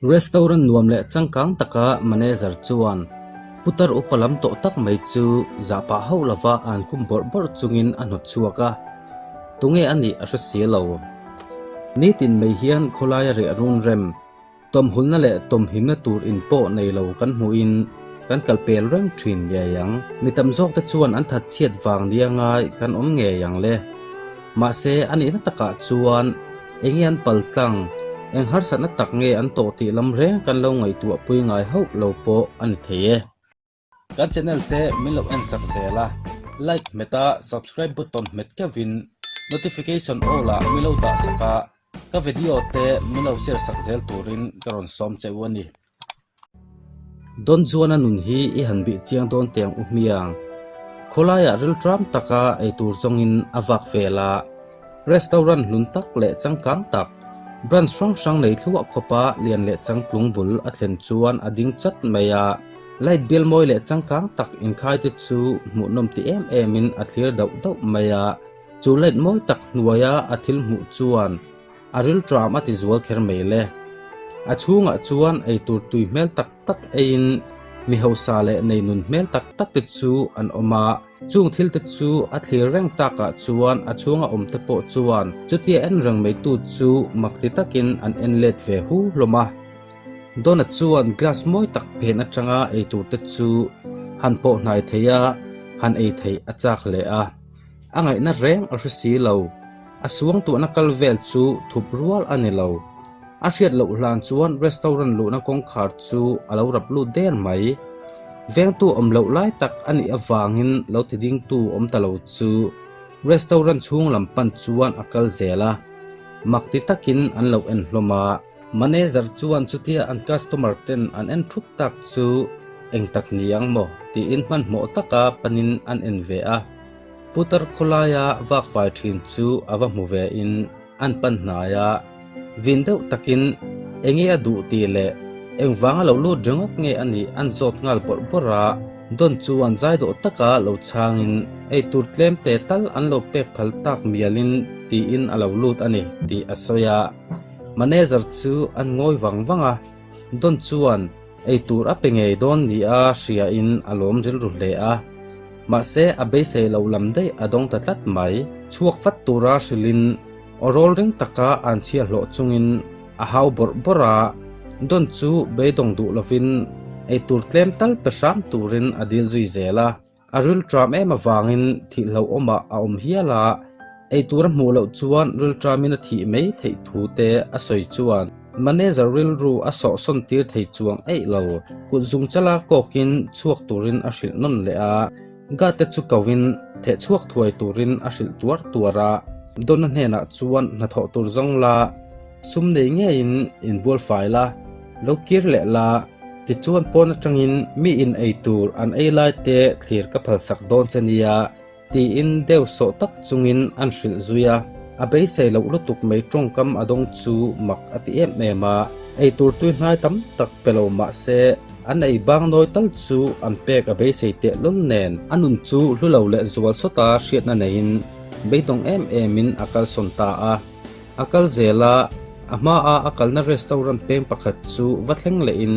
Restaurant nuam leh changkang taka manager chuan putar upa lam tawh tak mai chu zahpah hauh lova an khum bawrh bawrh chungin a hnawt chhuak a, tunge a nih a hre si lo. Nitin mai hian khawlaia riah run rem Tawmhulna leh tawmhimna tur in pawh nei lo kan hmuhin kan kal pel reng thin ngei ang. Mi tam zawk te chuan an that chhiat vang nia ngai kan awm ngei ang le. Mahse a nihna takah chuan enge an pal tlang, eng harsatna tak nge an tawh tih lam reng kan lo ngaihtuah pui ngai hauh lo pawh a ni thei e. Kan channel te min lo en sak zel a, like hmet a subscribe button hmet keuhin notification all ah min lo dah sak a, ka video te min lo share sak zel turin ka rawn sawm che u a ni. Don Juan-a nun hi i han bih chiang dawn teng u hmiang. Khawlaiah rilṭam taka eitur zawngin a vak vel a. Restaurant hlun tak leh changkang tak, branch hrang hrang nei thluah khawpa lian leh changtlung bul a thlen chuan a ding chat mai a. Light bial mawi leh changkang tak inkhai te chu hmuhnawm ti em emin a thlir dauh dauh mai a. Chu light mawi tak hnuaia a thil hmuh chuan a rilṭam a ti zual kher mai le. A chhungah chuan eitur tui hmel tak tak eiin mi hausa leh neinun hmel tak tak te chu an awm a. Chung thil te chu a thlir reng takah chuan a chhunga awm te pawh chuan chutia en reng mai tu chu mak ti takin an en let ve hu hlawm a. Donna chuan glass mawi tak phen atanga eitur te chu han pawh hnai thei a, han ei theih a chak hle a. A ngaihna reng a hre si lo. A suangtuahna kal vel chu thup rual a ni lo. A hriat loh hlan chuan restaurant luhna kawngkhar chu a lo rap lut der mai. Vengtu awm loh lai tak a nih avangin lo ti dingtu awm ta lo chu restaurant chhung lam pan chuan a kal zel a, mak ti takin an lo en hlawm a. Manager chuan chutia an customer ten an en thup tak chu eng tak ni ang maw tiin hmanhmawh taka panin an en ve a. Putar khawlaia vakvai thin chu a va hmu ve in an pan hnai a, vin deuh takin enge a duh tih leh engvanga lo lut ringawt nge a nih an zawt nghal bawrh bawrh a, Don chuan zai dawh taka lo chhangin eitur tlem te tal an lo pek phal tak mialin tiin a lo lut a ni tih a sawi a, manager chu an ngawi vang vang a, Don chuan eitur a pe ngei dawn nia hriain a lawm rilru hle a. Mahse, a beisei lo lam daih a dawng ta tlat mai. Chhuak vat tura hrilhin aw rawl ring taka an chhia hlawh chungin a hau bawrh bawrh a, Don chu beidawng duh lovin eitur tlem tal pe hram turin a dil zui zel a. A rilṭam em avangin thihhlauhawmah a awm hial a, eitur a hmuh loh chuan rilṭamin a thih mai theih thu te a sawi chuan Manager rilru a sawhsawn tir thei chuang eih lo. Kut zung chala kawkin chhuak turin a hrilh nawn leh a, Gate chu koin theh chhuak thuai turin a hrilh tuar tuar a. Donna hnenah chuan hnathawh tur zawng la, sum nei ngeiin inbual fai la, lo kir leh la, tichuan pawn atangin mi in ei tur an ei lai te thlir ka phalsak dawn che nia, Tiin deuh sawh tak chungin an hrilh zui a, a beisei loh lutuk mai tawngkam a dawng chu mak a ti em em a, eitur tui hnai tam tak pe lo mah se an ei bang nawi tal chu an pek a beisei teh lul nen a nun chu hlu lo leh zual sawta hriatna neiin beidawng em emin a kalsawn ta a. A kal zel a, a hmaa a kalna restaurant peng pakhat chu va thleng lehin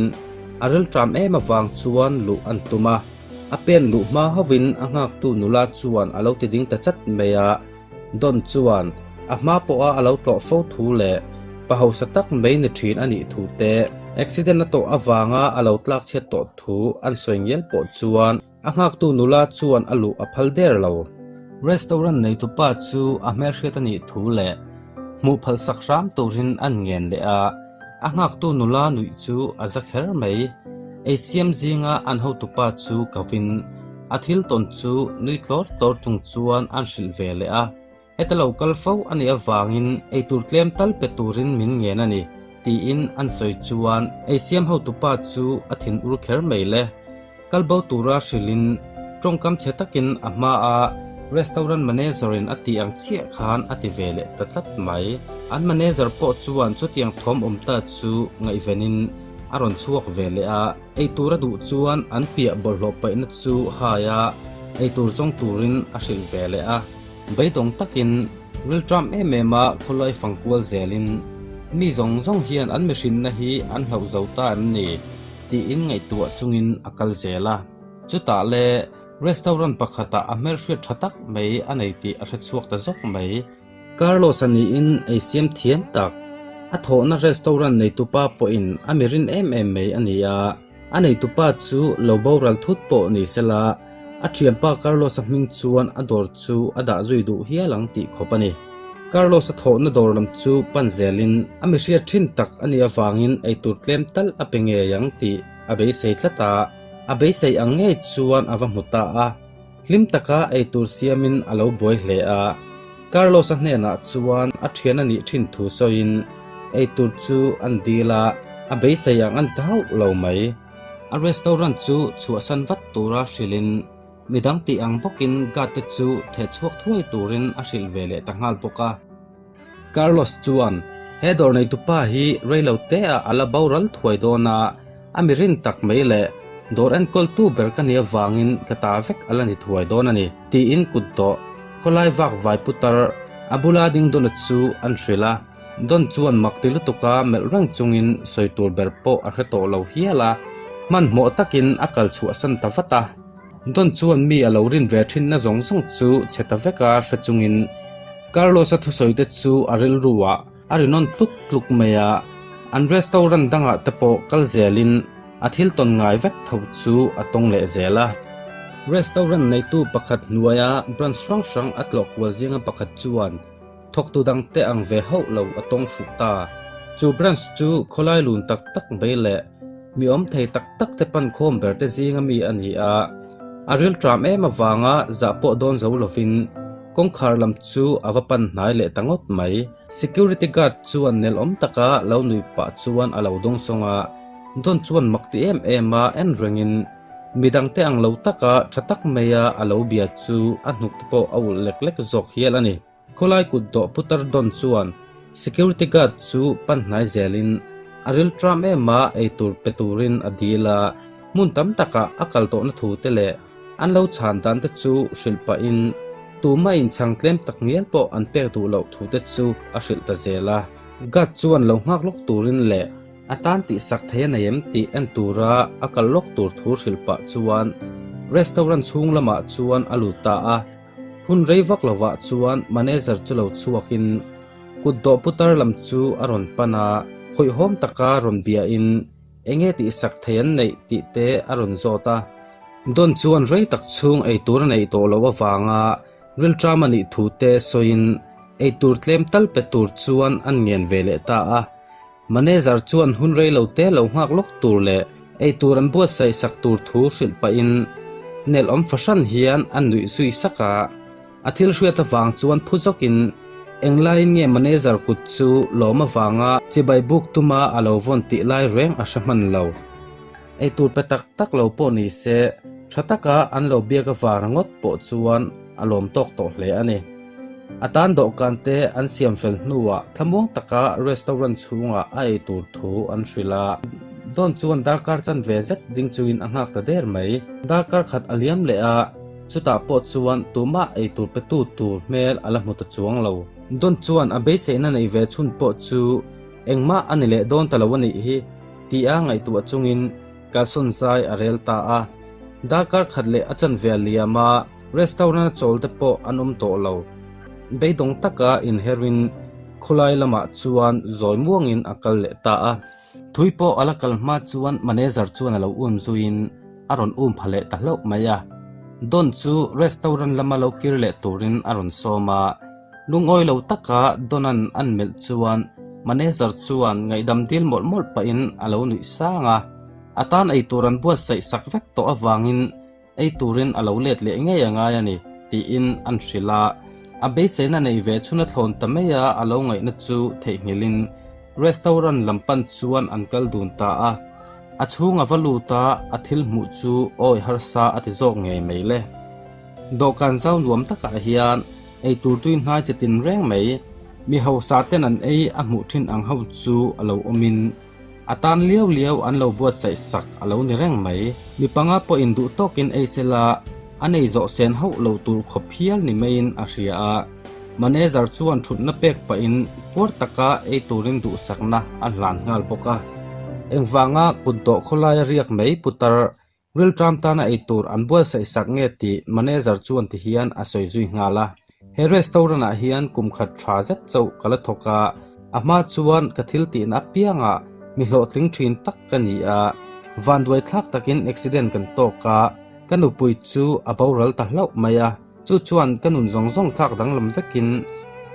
a rilṭam em avang chuan luh an tum a. A pen luh hma hovin a nghaktu nula chuan a lo ti ding ta chat mai a, Don chuan a hma pawha a lo tlawh fo thu leh pa hausa tak mai ni thin a nih thu te, accident a tawh avanga a lo tlak chhiat tawh thu an sawi ngial pawh chuan a nghaktu nula chuan a luh a phal der lo. Restaurant neitupa chu a hmelhriat a nih thu leh hmuh phal sak hram turin an ngen leh a, a nghaktu nula nuih chu a za kher mai. Ei siam zinga an hotupa chu kovin a thil tawn chu nui tlawr tlawr chung chuan an hrilh ve leh a, heta lo kal fo a nih avangin eitur tlem tal pe turin min ngen a ni, tiin an sawi chuan ei siam hotupa chu a thin ur kher mai le. Kal bo tura hrilhin tawngkam chhe takin a hmaa restaurant manager-in a tih ang chiah khan a ti ve leh ta tlat mai. An manager pawh chuan chutiang thawm awm ta chu ngaihvenin a rawn chhuak ve leh a, eitur a duh chuan an piah bawlhhlawh paihna chu hai a, eitur zawng turin a hrilh ve leh a. Beidawng takin rilṭam em em a khawlai fang kual zelin. Mi zawng zawng hian an mihrinna hi an hlauh zo ta em ni? tiin ngaihtuah chungin a kal zel a. Chutah le restaurant pakhatah a hmelhriat tha tak mai a nei tih a hrechhuak ta zawk mai. Carlos-a niin ei siam thiam tak, a thawhna restaurant neitupa pawhin a mi rin em em mai a ni a. A neitupa chu lo boral thut pawh ni sela, a thianpa Carlos-a hming chuan a dawr chu a dah zui duh hial ang tih khawp a ni. Carlos-a thawhna dawr lam chu pan zelin a mi hriat thin tak a nih avangin eitur tlem tal a pe ngei ang tih a beisei tlat a, a beisei ang ngei chuan a va hmu ta a. Hlim taka eitur siamin a lo buai hle a, Carlos-a hnenah chuan a thian a nih thin thu sawiin eitur chu an dil a, a beisei ang an ta hauh lo mai. A restaurant chu chhuahsan vat tura hrilhin midang tih ang bawkin guard te chu theh chhuak thuai turin a hrilh ve leh ta nghal bawk a. Carlos chuan, He dawr neitupa hi reilo teah a la boral thuai dawn a, a mi rin tak mai leh dawr enkawltu ber ka nih avangin ka ta vek a la ni thuai dawn a ni, tiin kut dawh khawlai vak vai putar a bula ding Donna chu an hrilh a. Don chuan mak ti lutuka melh reng chungin sawi tur ber pawh a hre tawh lo hial a, hmanhmawh takin a kal chhuahsan ta vat a. Don chuan mi a lo rin ve thinna zawng zawng chu chhe ta veka hre chungin Carlos-a thusawite chu a rilruah a ri nawn tluk tluk mai a, an restaurant dangah te pawh kal zelin a thil tawn ngai vek tho chu a tawng leh zel a. Restaurant neitu pakhat hnuaia branch hrang hrang a tlawh kual zinga pakhat chuan Thawktu dangte ang ve hauh lo a tawng fuh ta. Chu branch chu khawlai lun tak tak mai leh mi awm thei tak tak te pan khawm ber te zinga mi a ni a. A rilṭam em avanga zah pawh dawn zo lovin kawngkhar lam chu a va pan hnai leh ta ngawt mai. Security guard chuan nelawm taka lo nuih pah chuan a lo dawngsawng a, Don chuan mak ti em em a en rengin midangte ang lo taka tha tak maia a lo bia chu a hnuk te pawh a ulh lek lek zawk hial a ni. Khawlai kut dawh putar dawn chuan security guard chu pan hnai zelin a rilṭam em a, eitur pe turin a dil a, hmun tam takah a kal tawhna thu te leh an lo chhan dan te chu hrilh pahin tumah inchhang tlem tak ngial pawh an pek duh loh thu te chu a hrilh ta zel a. Guard chuan lo nghak lawk turin leh a tan tihsak thei a nei em tih en tura a kal lawk tur thu hrilh pah chuan restaurant chhung lamah chuan a lut ta a. Hun rei vak lovah chuan manager chu lo chhuakin kut dawh putar lam chu a rawn pan a, hawihhawm taka rawn biain enge tihsak thei an neih tih te a rawn zawt a. Don chuan rei tak chhung eitur a neih tawh loh avanga rilṭam a nih thu te sawiin eitur tlem tal pe tur chuan an ngen ve leh ta a. Manager chuan hun rei lo te lo nghak lawk tur leh eitur an buatsaih sak tur thu hrilh pahin nelawm fahran hian a nuih zui sak a. A thil hriat avang chuan phu zawkin englaiin nge manager kut chu lawm avanga chibai buk tuma a lo vawn tih lai reng a hre hman lo. Eitur pe tak tak lo pawh ni se, tha taka an lo biak avang ringawt pawh chuan a lawm tawk tawh hle a ni. A tan dawhkan te an siam fel hnuah thlamuang taka restaurant chhungah a ei tur thu an hrilh a. Dawn chuan darkar chanve zet ding chungin a nghak ta der mai. Darkar khat a liam leh a, chutah pawh chuan tumah ei tur petu tur hmel a la hmu ta chuang lo. Dawn chuan a beiseina nei ve chhun pawh chu engmah a ni leh dawn ta lo a nih hi tia ngaihtuah chungin kalsawn zai a rel ta a. Darkar khat leh a chanve a liam a. Restaurant a chawl te pawh an awm tawh lo. Beidawng taka inherin khawlai lamah chuan zawi muangin a kal leh ta a. Thui pawh a la kal hma chuan manager chuan a lo um zuiin a rawn um pha leh ta hlauh mai a. Don chu restaurant lama lo kir leh turin a rawn sawm a. Lungawi lo taka Donan an melh chuan manager chuan ngaihdam dil mawlh mawlh pahin a lo nuih sang a. A tan eitur an buatsaih sak vek tawh avangin Ei turin a lo let leh ngei a ngai a ni, tiin an hrilh a. A beiseina nei ve chhun a thlawn ta mai a, a lo ngaihna chu theihnghilhin restaurant lam pan chuan an kal dun ta a. A chhung a va lut a, a thil hmuh chu awi harsa a ti zawk ngei mai le. Dawhkan zau nuam takah hian ei tur tui hnai che tin reng mai, mi hausa ten an ei a hmuh thin ang ho chu a lo awmin, A tan liau liau an lo buatsaih sak a lo ni reng mai. Mi panga pawhin duh tawkin ei se la, a nei zawh sen hauh lo tur khawp hial ni maiin a hria a. Manager chuan thutna pek pahin puar taka ei turin duhsakna a hlan nghal bawk a. Engvanga kutdawh khawlaia riak mai putar Rilṭam tana ei tur an buatsaih sak nge tih manager chuan ti hian a sawi zui nghal a. He restaurant ah hian kum khat tha zet chauh ka la thawk a, a hma chuan ka thil tihna apiangah mi hlawhtling thin tak ka ni a. Vanduai thlak takin accident kan tawk a, ka nupui chu a boral ta hlauh mai a. Chu chuan ka nun zawng zawng thlak danglam vekin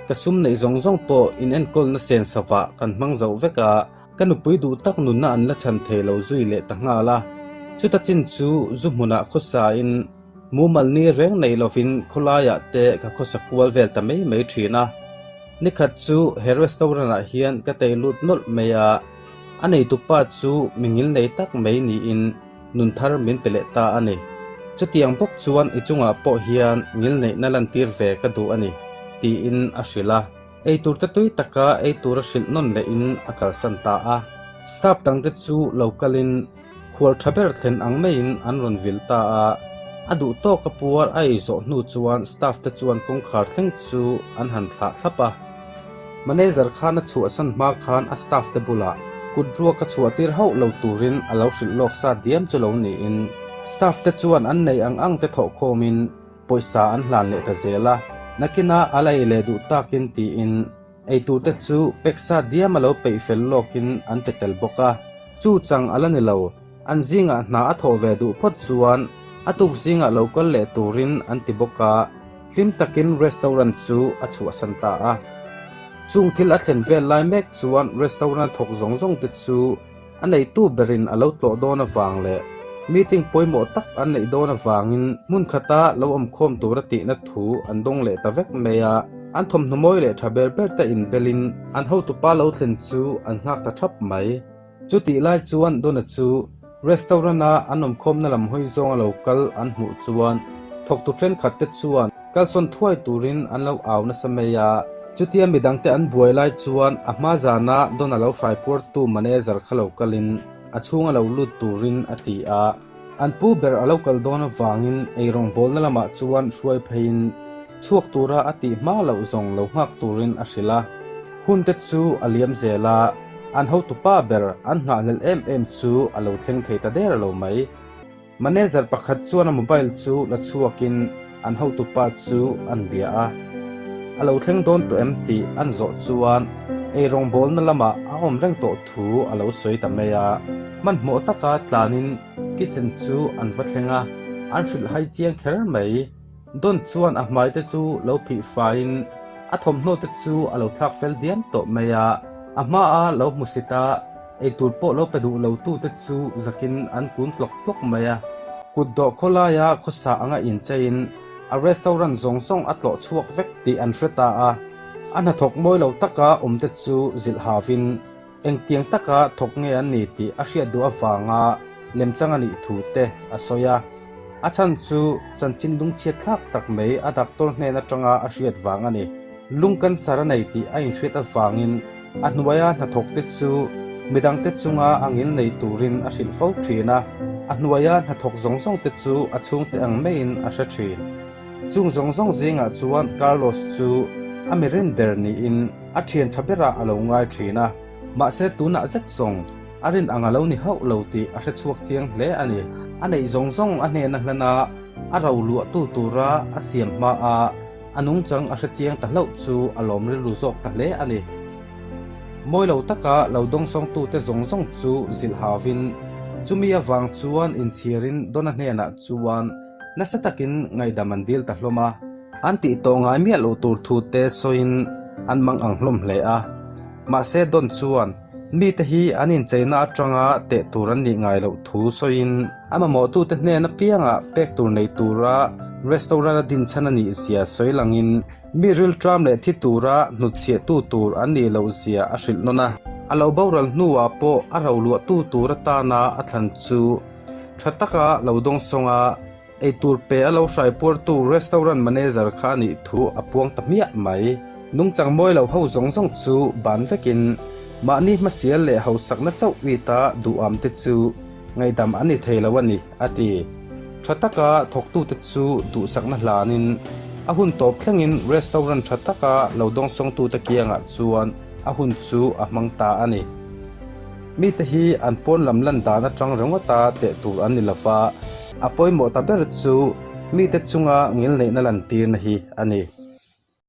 ka sum neih zawng zawng pawh inenkawlna sen savah kan hmang zo vek a. Ka nupui duh tak nunna an la chhan thei lo zui leh ta nghal a, chuta chin chu zu hmunah khawsain mumal ni reng nei lovin khawlaiah te ka khawsa kual vel ta mai mai thin a. Nikhat chu he restaurant ah hian ka tei lut nawlh mai a, a neitupa chu mi ngil nei tak mai niin nun thar min pe leh ta a ni. Chutiang bawk chuan i chungah pawh hian ngil neihna lantir ve ka duh a ni, tiin a hrilh a. Eitur te tui taka eitur a hrilh nawn lehin a kalsan ta a. Staff dangte chu lo kalin khual tha ber thlen ang maiin an rawn vil ta a. A duh tawka puar a ei zawh hnu chuan staff te chuan kawngkhar thleng chu an han thlah thlap a. Manager khan a chhuahsan hma khan a staff te bulah kut ruak a chhuahtir hauh lo turin a lo hrilh lawk sa diam chu lo niin staff te chuan an nei ang ang te thawhkhawmin Pawisa an hlan leh ta zel a, nakinah a la ei leh duh takin tiin eitur te chu peksa diam a lo peih fel lawkin an pe tel bawk a. Chu chang a la ni lo, an zingah hna a thawh ve duh phawt chuan a tuk zingah lo kal leh turin an ti bawk a, hlim takin restaurant chu a chhuahsan ta a. Chung thil a thlen vel lai mek chuan restaurant thawk zawng zawng te chu A neitu berin a lo tlawh dawn avang leh meeting pawimawh tak an neih dawn avangin hmun khata lo awmkhawm tura tihna thu an dawng leh ta vek mai a. An thawmhnaw mawi leh tha ber ber te inbelin an hotupa lo thlen chu an nghak ta thap mai. Chutih lai chuan Donna chu restaurant-a an awmkhawmna lam hawi zawnga lo kal an hmuh chuan thawktu thenkhat te chuan Kalsawn thuai turin an lo au nasa mai a, chutia midangte an buai lai chuan a hma zana Donna lo hraipuartu manager kha lo kalin a chhunga lo lut turin a ti a. An pu ber a lo kal dawn avangin eirawng bawlna lamah chuan hruai pheiin chhuak tura a tih hma loh zawng lo nghak turin a hrilh a. Hunte chu a liam zel a, an hotupa ber an nghahhlelh em em chu a lo thleng thei ta der lo mai. Manager pakhat chuan a mobile chu la chhuakin an hotupa chu an bia a. A lo thleng dawn tawh em tih an zawh chuan eirawngbawlna lamah a awm reng tawh thu a lo sawi ta mai a. Hmanhmawh taka tlanin kitchen chu an va thleng a, an hrilh hai chiang kher mai. Don chuan a hmai te chu lo phih faiin a thawmhnaw te chu a lo thlak fel diam tawh mai a, a hmaa lo hmu sit a, eitur pawh lo pe duh lo tu te chu zakin an kun tlawk tlawk mai a. Kut dawh khawlaia khawsa anga incheiin a restaurant zawng zawng a tlawh chhuak vek tih an hre ta a, a hnathawk mawi lo taka awm te chu zilh havin engtiang taka thawk nge an ni tih a hriat duh avanga lemchang a nih thu te a sawi a. A chhan chu chanchin lungchhiat thlak tak mai a doctor hnen atanga a hriat vang a ni. Lung cancer a nei tih a inhriat avangin a hnuaia hnathawk te chu midangte chunga a ngil nei turin a hrilh fo thin a, a hnuaia hnathawk zawng zawng te chu a chhungte ang maiin a hre thin. Chung zawng zawng zingah chuan Carlos chu a mirin ber niin a thian tha berah a lo ngai thin a. Mahse tunah zet zawng a rin ang a lo ni hauh lo tih a hre chhuak chiang hle a ni. A neih zawng zawng a hnena hlan a, a ro luahtu tura a siam hma a, a nungchang a hre chiang ta hlauh chu a lawm rilru zawk ta hle a ni. Mawi lo taka lo dawngsawngtute zawng zawng chu zilh havin, chumi avang chuan inchhirin Donna hnenah chuan nasa takin ngaihdam an dil ta hlawm a. An tih tawh ngai miah loh tur thute sawiin an mang ang hlawm hle a. Mahse Don chuan mite hi an incheina atanga teh tur an nih ngai loh thu sawiin a mamawhtute hnen apiangah pek tur nei tura restaurant a din chhan a nih zia sawi langin mi rilṭam leh thi tura hnutchhiahtu tur an nih loh zia a hrilh nawn a. A lo boral hnuah pawh a roluahtu tur atana a thlan chu tha taka lo dawngsawng a, Eitur pe a lo hraipuartu restaurant manager kha a nih thu a puang ta hmiah mai. Nungchang mawi lo ho zawng zawng chu ban vekin mahni hmasial leh hausakna chauh uita duham te chu ngaihdam an ni thei lo a ni, a ti. Tha taka thawktute chu duhsakna hlanin. A hun tawp thlengin restaurant tha taka lo dawngsawngtute kiangah chuan a hun chu a hmang ta a ni. Mite hi an pawn lam lan dan atang ringawta teh tur an ni lova, a pawimawh ta ber chu mite chunga ngilneihna lantirna hi a ni.